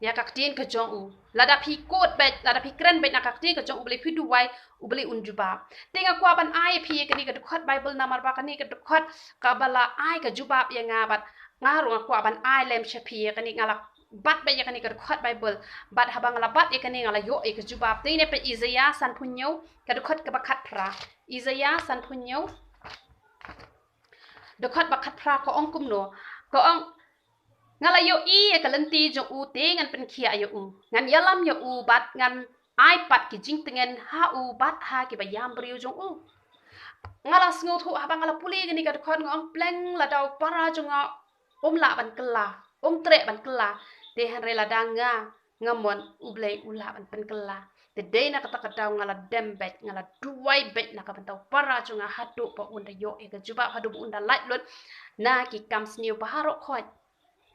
ïa ka ktien ka jong u. Lada phi quote beit, lada phi kren beit na ka ktien ka jong U Blei, phi duwai, U Blei un jubab. Te nga kwah ban ai phi ïa kane ka dkhot Bible namar ba kane ka dkhot kaba la ai ka jubab ïa nga, bad nga ruh nga kwah ban ai lem sha phi ïa kane, nga la bat beit ïa kane ka dkhot Bible. Bad haba nga la bat ïa kane nga la ïoh ïa ka jubab. Te ngin ïa peit Isaiah sanphew hynñiew, ka dkhot kaba khatphra. Isaiah sanphew hynñiew, dkhot ba khatphra ka ong kumno? Ka ong, nga la ïohi ïa ka lynti jong u te ngan pynkhiah ïa u. Ngan ïalam ïa u bad ngan ai pat ki jingtngen ha u bad ha kiba ïam briew jong u. Nga la sngewthuh haba nga la pule kane ka dkhot, nga ong pleng lada u para jong nga um lah ban kylla, um treh ban kylla. Te hynrei lada nga nga mon, U Blei u lah ban pynkylla. Te dei na kata ka daw nga la dem beit, nga la duwai beit na ka bynta u para jong nga haduh ba un da ïoh ïa ka jubab, haduh ba un da lait lut na ki kam sniew baroh khoit.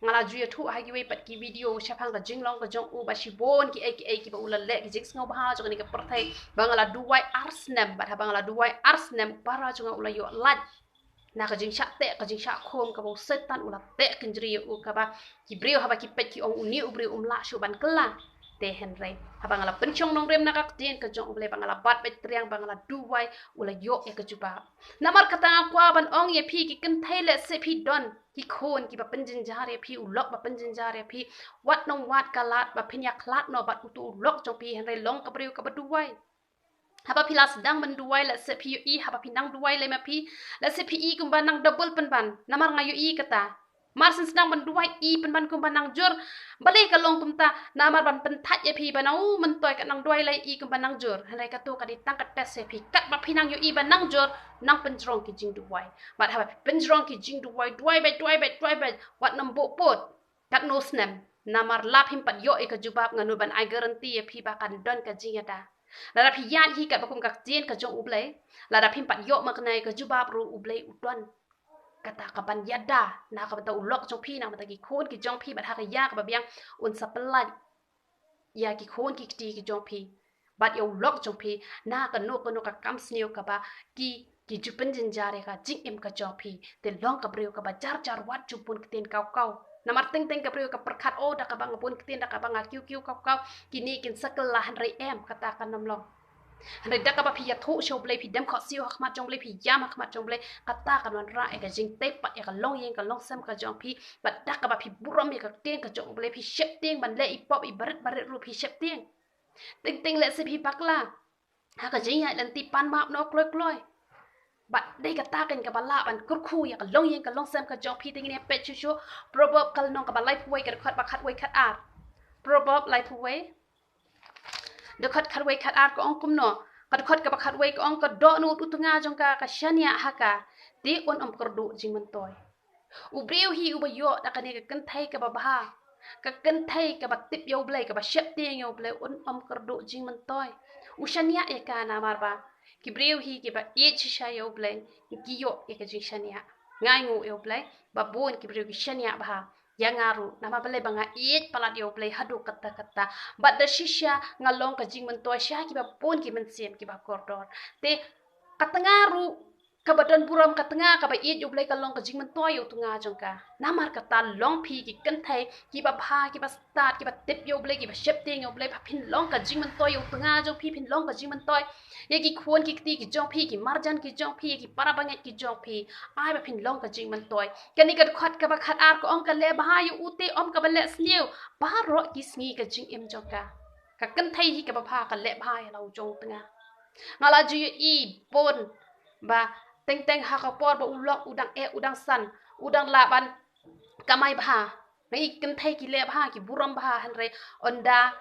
Nga la ju ïathuh ha kiwei pat ki video shaphang ka jinglong ka jong u ba shibun kiei kiei kiba u la leh, ki jingsngewbha jong kane ka pyrthei, ba nga la duwai ar snem, bad haba nga la duwai ar snem u para jong nga u la ïoh lait na ka jingshah teh, ka jingshah khum kaba u Soitan u la teh kynjri ïa u, kaba ki briew haba ki peit ki ong une u briew um lah shuh ban kylla. Te hynrei haba nga la pynshong nongrim na ka ktien ka jong U Blei, ba nga la bat beit triang, ba nga la duwai, u la ïoh ïa ka jubab. Namar kata nga kwah ban ong ïa phi ki kynthei, lehse phi don ki khun kiba pynjynjar ïa phi, u lok ba pynjynjar ïa phi, wat nang wad ka lad ba phin ïakhlad noh bad uto u lok jong phi, hynrei long ka briew kaba duwai. Haba phi la sdang ban duwai, lehse phi ïohi, haba phi nang duwai lei ma phi, lehse phi i kumba nang double pynban. Namar nga ïohi kata. Mar shen sdang ban duwai i pynban kumba nang jur. Balei ka long kumta? Namar ban pynthait ïa phi ba nang u myntoi ka nang duwai lei i kumba nang jur. Hynrei kato ka dei tang ka test ïa phi. Katba phi nang ïohi ba nang jur, nang pynjrong ki jingduwai. Bad haba phi pynjrong ki jingduwai, duwai beit, duwai beit, duwai beit, wat nang buh pud katno snem. Namar la phim pat ïoh ïa ka jubab, nga nud ban ai guarantee ïa phi ba kan don ka jingïada. Lada phi ïaid hi katba kum ka ktien ka jong U Blei, lada phim pat ïoh makna ïa ka jubab ruh, U Blei u don kata kaban ïada na ka bynta u lok jong phi, na ka bynta ki khun ki jong phi, bad ha ka ïa kaba biang un sa pyllait ïa ki khun ki kti ki jong phi bad ïa u lok jong phi na kano kano ka kam sniew kaba ki, ki ju pynjynjar ïa ka jingim ka jong phi. Te long ka briew kaba jar jar, wat ju bun ktien kaw kaw. Namar teng teng ka briew ka pyrkhat, o, da kaba nga bun ktien, da kaba nga kiew kiew kaw kaw, kine kin sa kylla, hynrei em, kata kan ym long. Hynrei da kaba phi ïathuh sha U Blei, phi dem khohsiew ha khmat jong U Blei, phi ïam ha khmat jong U Blei, kata kan wanrah ïa ka jingtei pat ïa ka longïing ka longsem ka jong phi. Bad da kaba phi burom ïa ka ktien ka jong U Blei, phi sheptieng ban leh i pop i barit barit ruh phi sheptieng. Teng teng lehse phi bakla ha ka jingïaid lynti, pan map noh kloi kloi. Bad dei kata kan kaba lah ban kyrkhu ïa ka longïing ka longsem ka jong phi. Te ngin ïa peit shuh shuh Proverb ka lynnong kaba laiphew wei, ka dkhot ba khatwei khatar. Proverb laiphew wei, dkhot khatwei khatar ka ong kumno? Ka dkhot kaba khatwei ka ong, ka dohnud u tnga jong ka ka shaniah ha ka, te un ym kyrduh jingmyntoi. U briew hi uba ïoh da kane ka kynthei kaba bha, ka kynthei kaba tip ïa U Blei, kaba sheptieng ïa U Blei, un ym kyrduh jingmyntoi. U shaniah ïa ka namar ba ki briew hi kiba ïeit shisha ïa U Blei ki ïoh ïa ka jingshaniah. Nga ai nguh ïa U Blei ba bun ki briew ki shaniah bha ïa nga ruh, namar balei? Ba nga ïeit palat ïa U Blei haduh katta katta. Bad da shisha nga long ka jingmyntoi sha kiba bun ki mynsiem kiba kordor. Te ka tnga ruh kaba don burom, ka tnga kaba ïeit ïa U Blei, ka long ka jingmyntoi ïa u tnga jong ka. Namar kata long phi ki kynthei kiba bha, kiba stad, kiba tip ïa U Blei, kiba sheptieng ïa U Blei, ba phin long ka jingmyntoi ïa u tnga jong phi, phin long ka jingmyntoi ïa ki khun ki kti ki jong phi, ki marjan ki jong phi, ïa ki para bangeit ki jong phi. Ai ba phin long ka jingmyntoi. Kane ka dkhot kaba khatar ka ong, ka leh bha ïa u te ym kaba leh sniew baroh ki sngi ka jingim jong ka. Ka kynthei hi kaba bha ka leh bha ïa la u jong u tnga. Nga la ju ïohi bun ba teng teng ha ka por ba u lok u dang eh, u dang san, u dang lah ban kamai bha. Ngi kynthei ki leh bha, ki burom bha, hynrei ynda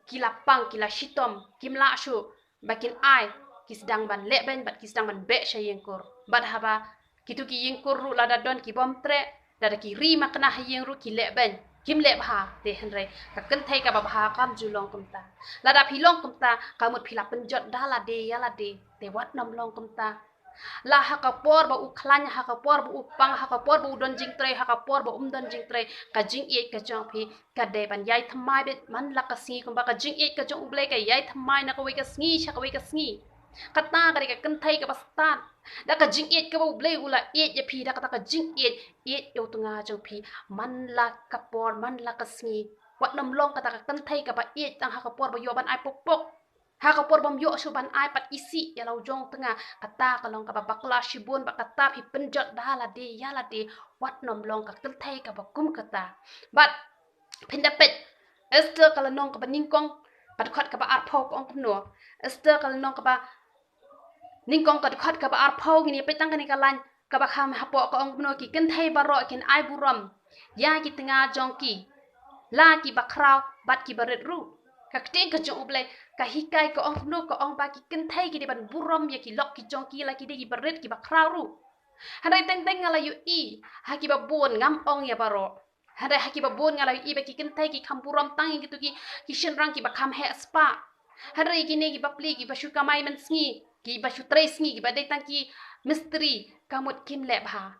ki la pang, ki la shitom, kim lah shuh ba kin ai, ki sdang ban lehbeiñ bad ki sdang ban beh sha ïing kur. Bad haba kito ki ïing kur ruh lada don ki bym treh, lada ki ri makna ha ïing ruh ki lehbeiñ, Kim leh bha, te hynrei ka kynthei kaba bha kam ju long kumta. Lada phi long kumta, ka mut phi la pynjot da lade ïa lade, te wat nym long kumta. La ha ka por ba u khlaiñ, ha ka por ba u pang, ha ka por ba u don jingtrei, ha ka por ba um don jingtrei, ka jingïeit ka jong phi ka dei ban ïai thymmai beit man la ka sngi, kumba ka jingïeit ka jong U Blei ka ïai thymmai na kawei ka sngi sha kawei ka sngi. Kata ka dei ka kynthei kaba stad. Da ka jingïeit kaba U Blei u la ïeit ïa phi, da kata ka jingïeit, ïeit ïa u tnga jong phi man la ka por, man la ka sngi. Wat nym long kata ka kynthei kaba ïeit tang ha ka por ba ïoh ban ai pok pok, ha ka por bym ïoh shuh ban ai pat isih ïa la u jong u tnga. Kata ka long kaba bakla shibun, bad kata phi pynjot da lade ïa lade. Wat nym long ka kynthei kaba kum kata. Bad phin da peit Esther ka lynnong kaba nyngkong, ka dkhot kaba arphew, ka ong kumno. Esther ka lynnong kaba nyngkong, ka dkhot kaba arphew, ngin ïa peit tang kane ka lain kaba kham hapoh, ka ong kumno: Ki kynthei baroh kin ai burom ïa ki tnga jong ki, la kiba khraw bad kiba rit ruh. Ka ktien ka jong U Blei ka hikai, ka ong kumno, ka ong ba ki kynthei ki dei ban burom ïa ki lok ki jong ki, la ki dei kiba rit kiba khraw ruh. Hynrei teng teng nga la ïohi ha kiba bun, ngam ong ïa baroh, hynrei ha kiba bun nga la ïohi ba ki kynthei ki kham burom tang ïa kito ki, ki shynrang kiba kham heh spah. Hynrei kine ki bapli kiba shu kamai mynsngi, kiba shu trei sngi, kiba dei tang ki mistri, ka mut kim leh bha,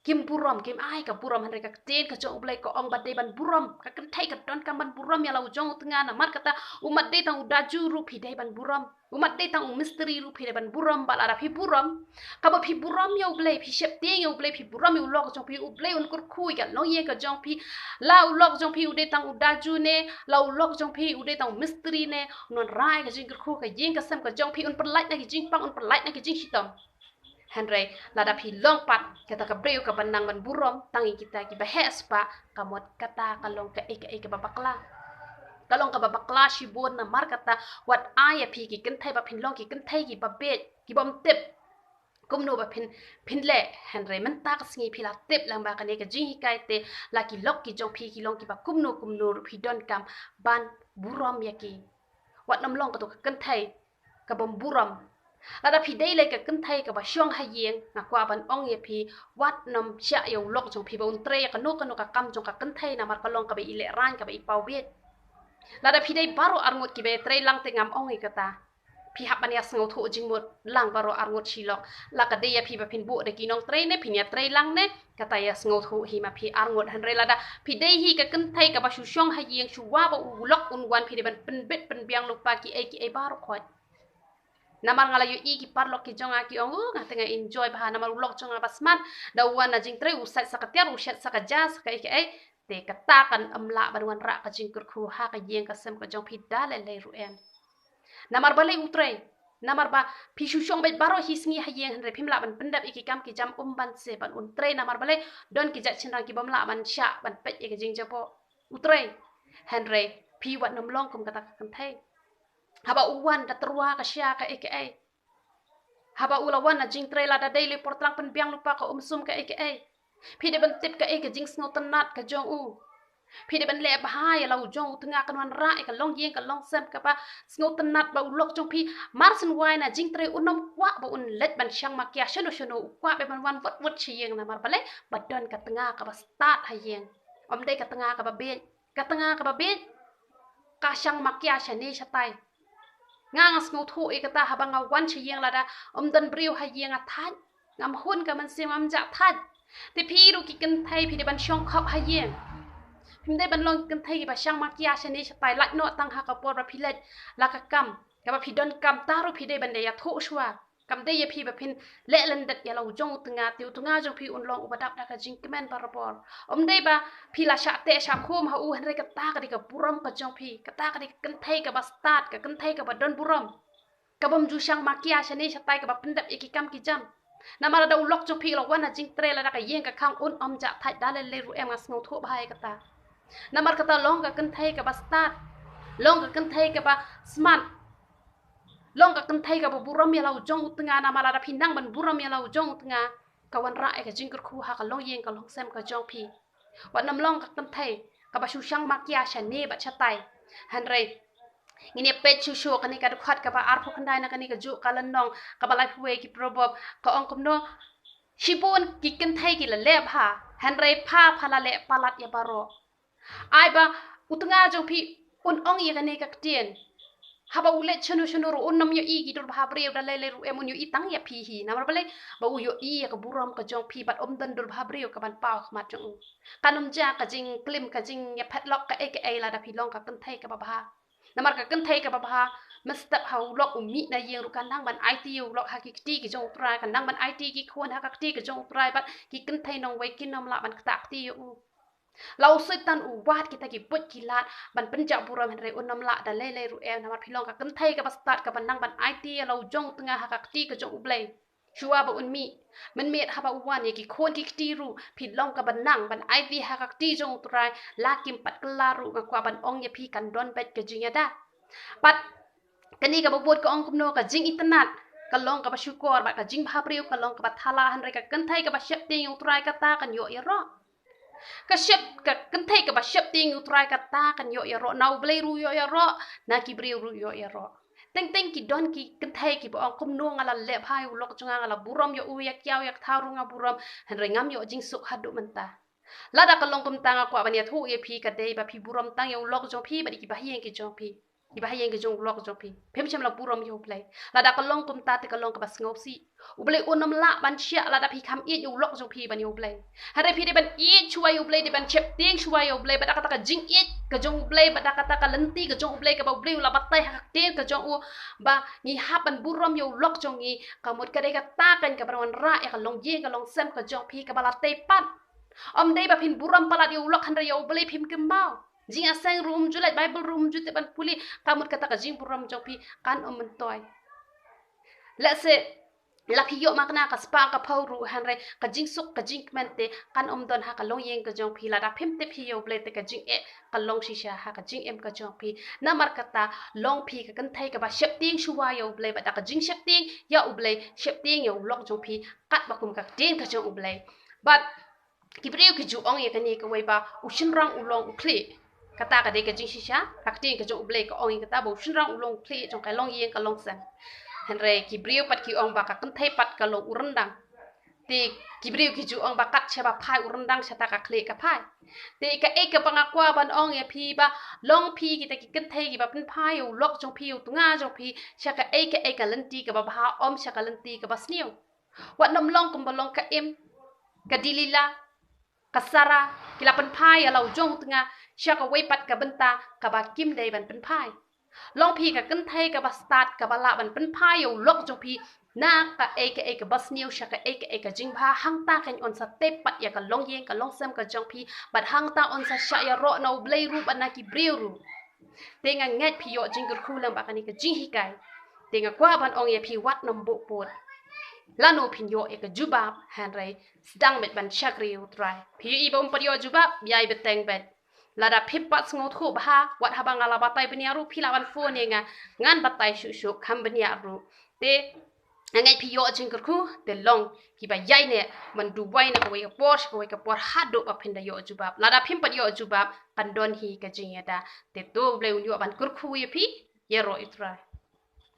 kim burom, kim ai ka burom. Hynrei ka ktien ka jong U Blei ka ong ba dei ban burom, ka kynthei ka donkam ban burom ïa la u jong u tnga. Namar kata, u mat dei tang u daju ruh phi dei ban burom, u mat dei tang u mistri ruh phi dei ban burom. Bad lada phi burom, kaba phi burom ïa U Blei, phi sheptieng ïa U Blei, phi burom ïa u lok jong phi, U Blei un kyrkhu ïa ka longïing ka jong phi. La u lok jong phi u dei tang u daju ne, la u lok jong phi u dei tang u mistri ne, un wanrah ïa ka jingkyrkhu, ka ïing ka sem ka jong phi un pyllait na ki jingpang, un pyllait na ki jingshitom. Hynrei lada phi long pat kata ka briew kaba nang ban burom tang ïa kita kiba heh spah, ka mut kata ka long kaei kaei kaba bakla. Ka long kaba bakla shibun. Namar kata, wat ai ïa phi ki kynthei ba phin long ki kynthei kiba bieit, kibym tip kumno ba phin, phin leh. Hynrei mynta ka sngi phi la tip lang ba kane ka jinghikai te, la ki lok ki jong phi ki long kiba kumno kumno ruh, phi donkam ban burom ïa ki. Wat nym long kato ka kynthei kabym burom. Lada phi dei lei ka kynthei kaba shong ha ïing, nga kwah ban ong ïa phi, wat nym shah ïa u lok jong phi ba un trei ïa kano kano ka kam jong ka kynthei, namar ka long kaba i lehraiñ, kaba i paw bieit. Lada phi dei baroh arngut kiba ïatrei lang te, ngam ong ïa kata, phi hap ban ïasngewthuh jingmut lang baroh arngut shi lok. La ka dei ïa phi ba phin buh da ki nongtrei ne phin ïatrei lang ne, kata ïasngewthuh hi ma phi arngut. Hynrei lada phi dei hi ka kynthei kaba shu shong ha ïing, shuwa ba u lok un wan phi dei ban pynbit pynbiang lypa kiei kiei baroh khoit. Namar nga la ïohi ki paralok ki jong nga ki ong, "U, nga te nga enjoy bha namar u lok jong nga ba smat, da u wan na jingtrei u sait sa ka tiar, u shet sa ka ja, sa kaei kaei." Te kata kan ym lah ban wanrah ka jingkyrkhu ha ka ïing ka sem ka jong phi da lei lei ruh em. Namar balei? U trei. Namar ba phi shu shong beit baroh hi sngi ha ïing, hynrei phim lah ban pyndep ïa ki kam ki jam, um ban se ban un trei. Namar balei? Don ki jait shynrang kibym lah ban shah ban peit ïa ka jingjaboh. U trei. Hynrei phi wat nym long kum kata ka kynthei. Haba u wan da tyrwa ka sha kaei kaei. Haba u la wan na jingtrei, lada dei lei por tlang pynbiang lypa ka um sum kaei kaei. Phi dei ban tip kaei ka jingsngewtynnat ka jong u. Phi dei ban leh bha ïa la u jong u tnga, kan wanrah ïa ka longïing ka longsem kaba sngewtynnat. Ba u lok jong phi mar syn wai na jingtrei un ym kwah ba un leit ban shang makia shano shano, u kwah ba ban wan wut wut sha ïing. Namar balei? Ba don ka tnga kaba stad ha ïing. Ym dei ka tnga kaba bieit. Ka tnga kaba bieit ka shang makia shane shatai. Nga nga sngewthuh ïa kata, haba nga wan sha ïing, lada ym don briew ha ïing nga thait. Ngam hun ka mynsiem, ngam jah thait. Te phi ruh ki kynthei phi dei ban shong khop ha ïing. Phim dei ban long ki kynthei kiba shang makia shane shatai, lait noh tang ha ka por ba phi leit la ka kam, kaba phi donkam ta ruh phi dei ban da ïathuh shuwa. Kam dei ïa phi ba phin leh lyndet ïa la u jong u tnga, te u tnga jong phi un long uba dap da ka jingkmen barabor. Ym dei ba phi la shah teh shah khum ha u, hynrei kata ka dei ka burom ka jong phi, kata ka dei ka kynthei kaba stad, ka kynthei kaba don burom, kabym ju shang makia shane shatai, kaba pyndep ïa ki kam ki jam. Namar lada u lok jong phi u la wan na jingtrei, lada ka ïing ka khang un ym jah thait da lei lei ruh em, nga sngewthuh bha ïa kata. Namar kata long ka kynthei kaba stad, long ka kynthei kaba smat, long ka kynthei kaba burom ïa la u jong u tnga. Namar lada phi nang ban burom ïa la u jong u tnga, ka wanrah ïa ka jingkyrkhu ha ka longïing ka longsem ka jong phi. Wat nym long ka kynthei kaba shu shang makia shane bad shatai. Hynrei ngin ïa peit shuh shuh kane ka dkhot kaba arphew khyndai na kane kajuh ka lynnong kaba laiphew wei ki Proverb, ka ong kumno: Shibun ki kynthei ki la leh bha, hynrei pha pha la leh palat ïa baroh. Ai ba u tnga jong phi un ong ïa kane ka ktien. Haba u leit shano shano ruh un nym ïohi ki dur bha briew da lei lei ruh em, un ïohi tang ïa phi hi. Namar balei? Ba u ïohi ïa ka burom ka jong phi bad ym don dur bha briew ka ban paw ha khmat jong u. Kan ym jia ka jingklim ka jingïaphet lok kaei kaei lada phi long ka kynthei kaba bha. Namar ka kynthei kaba bha, mynstep ha u lok u mih na ïing ruh kan nang ban aiti ïa u lok ha ki kti ki jong u Trai, kan nang ban aiti ïa ki khun ha ka kti ka jong u Trai, bad ki kynthei nongwei kin nym lah ban ktah kti ïa u. La u Soitan u wad kita ki buit ki lad ban pynjah burom, hynrei un nym lah da lei lei ruh em, namar phi long ka kynthei kaba stad kaba nang ban aiti ïa la u jong u tnga ha ka kti ka jong U Blei. Shuwa ba un mih, mynmiet haba u wan ïa ki khun ki kti ruh, phi long kaba nang ban aiti ha ka kti jong u Trai, la kim pat kylla ruh, nga kwah ban ong ïa phi kan don beit ka jingïada. Bad kane kaba bud ka ong kumno, ka jingitynnad ka long kaba shukor, bad ka jingbhabriew ka long kaba thala, hynrei ka kynthei kaba sheptieng ïa u Trai kata kan ïoh ïaroh. Ka shep, ka kynthei kaba sheptieng ïa u Trai kata kan ïoh ïaroh, na U Blei ruh ïoh ïaroh, na ki briew ruh ïoh ïaroh. Teng teng ki don ki kynthei kiba ong kumno nga la leh bha ïa u lok jong nga, nga la burom ïa u, ïa kiaw ïa kthaw ruh nga burom, hynrei ngam ïoh jingsuk haduh mynta. Lada ka long kumta nga kwah ban ïathuh ïa phi, ka dei ba phi burom tang ïa u lok jong phi bad ïa kiba ha ïing ki jong phi. Kiba ha ïing ki jong u lok jong phi. Phim shym la burom ïa U Blei. Lada ka long kumta te ka long kaba sngewsih. U Blei un nym lah ban shah lada phi kham ïeit ïa u lok jong phi ban ïa U Blei. Hynrei phi dei ban ïeit shuwa ïa U Blei, dei ban sheptieng shuwa ïa U Blei, bad da kata ka jingïeit ka jong U Blei, bad da kata ka lynti ka jong U Blei kaba U Blei u la batai ha ka ktien ka jong u, ba ngi hap ban burom ïa u lok jong ngi, ka mut ka dei kata kan ka ban wanrah ïa ka longïing ka longsem ka jong phi kaba la tei pat. Ym dei ba phin burom palat ïa u lok hynrei ïa U Blei phim kynmaw. Jingïaseng ruh um ju leit, Bible ruh um ju tip ban pule, ka mut kata ka jingburom jong phi kan ym myntoi. Lehse la phi ïoh makna ka spah ka phew ruh, hynrei ka jingsuk ka jingkmen te kan ym don ha ka longïing ka jong phi. Lada phim tip hi ïa U Blei te ka jingeh ka long shisha ha ka jingim ka jong phi. Namar kata long phi ka kynthei kaba sheptieng shuwa ïa U Blei, bad da ka jingsheptieng ïa U Blei, sheptieng ïa u lok jong phi katba kum ka ktien ka jong U Blei. Bad ki briew ki ju ong ïa kane kawei ba u shynrang u long u khlieh. Kata ka dei ka jingshisha, ka ktien ka jong U Blei ka ong ïa kata ba u shynrang u long u khlieh jong ka longïing ka longsem. Hynrei ki briew pat ki ong ba ka kynthei pat ka long u ryndang. Te ki briew ki ju ong ba kat shaba phai u ryndang shata ka khlieh ka phai. Te kaei kaba nga kwah ban ong ïa phi ba long phi kita ki kynthei kiba pynphai ïa u lok jong phi, ïa u tnga jong phi sha kaei kaei ka lynti kaba bha, ym sha ka lynti kaba sniew. Wat nym long kumba long ka Im, ka Delila, ka Sara, ki la pynphai ïa la u jong u tnga sha kawei pat ka bynta kaba kim dei ban pynphai. Long phi ka kynthei kaba stad kaba lah ban pynphai ïa u lok jong phi na kaei kaei kaba sniew sha kaei kaei ka jingbha, hangta kan yn sa tei pat ïa ka longïing ka longsem ka jong phi, bad hangta yn sa shah ïaroh na U Blei ruh bad na ki briew ruh. Te nga ngeit phi ïoh jingkyrkhu lem bad kane ka jinghikai. Te nga kwah ban ong ïa phi wat nym buh pud. Lano phin ïoh ïa ka jubab, hynrei sdang beit ban shakri ïa U Trai. Phi ïohi ba um pat ïoh jubab, ïai bteng beit. Lada phim pat sngewthuh bha, wat haba nga la batai bniah ruh phi lah ban phone ïa nga, ngan batai shuh shuh kham bniah ruh. Te nga ngeit phi ïoh jingkyrkhu, te long kiba ïaineh ban duwai na kawei ka por sha kawei ka por haduh ba phin da ïoh jubab. Lada phim pat ïoh jubab kan don hi ka jingïada. Te to U Blei un ïoh ban kyrkhu ïa phi, ïaroh ïa U Trai.